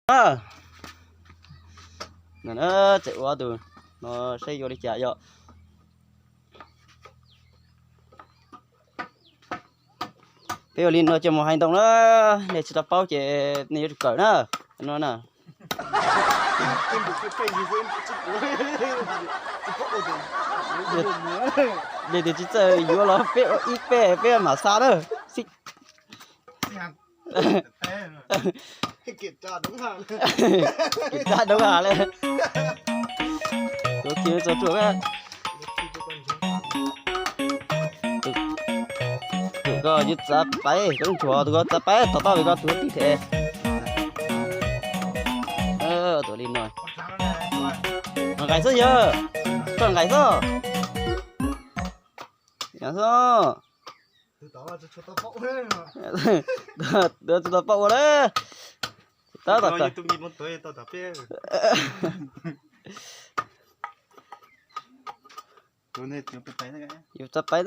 Tseem ua tus no saib yuav li cas yom. Peb ua li no coj mus hais ntoo na, nej tsis tau paub ces nej yuav tsum kawm na. No na. Nej tias tsis txawj yuav los peb ib peb peb mam xa na. Kev tsa doob ha le. Tus kiv txog ruam. Tus ko yus txav paiv, koj ntsuag tus ko txav paiv tom toj vim koj tus tib them. Tus li no. Nqaim xwb yog. Koj nqaim xwb. Yog xwb. Tus tsis tau paub ua na. Tab tom yus txav paiv,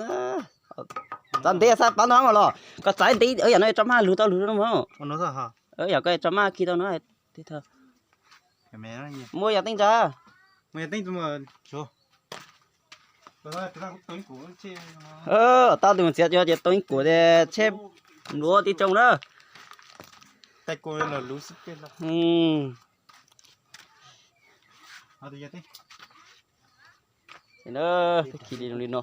txav ntev xab pab no mas los koj txav ntev, yam no tso maj lug tau lug no mas. Yam koj tso maj khi tau no. Muaj yam teeb ntsa. Tab tus mus txiav cov ces tau ib kuam ces tsheb npluav tib tsoom na. Peb khi li no.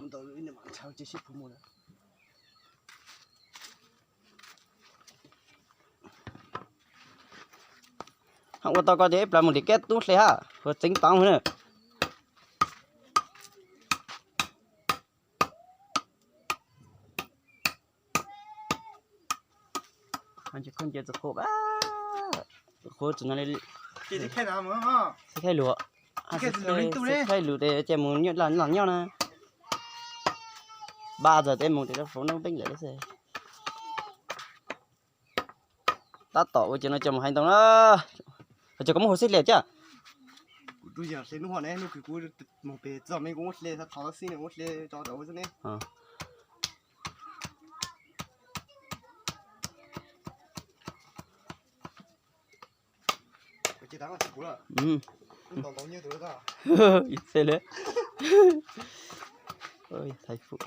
Ua tau ko ces ib plag mus ntim keb tub hle hab, ua tseev tau na. Koj nce txog qhov, qhov tsis no li, xib khaib lus, xib khaib lus ces mus nyob los nyob na. Npaj txog tes mus tes rau hauv noob npeeb lawm xwb. Tab tom ua ces no ces mus hais ntoo na. Ces koj muab hauv xib hle thiab. Kuv tus yawg hle hnub no ne, hnub kws kuv mus pem txog me kuv muab hle thaum xwb ne, muab hle tso rau xwb ne. Ib txhia li. Thaiv fum.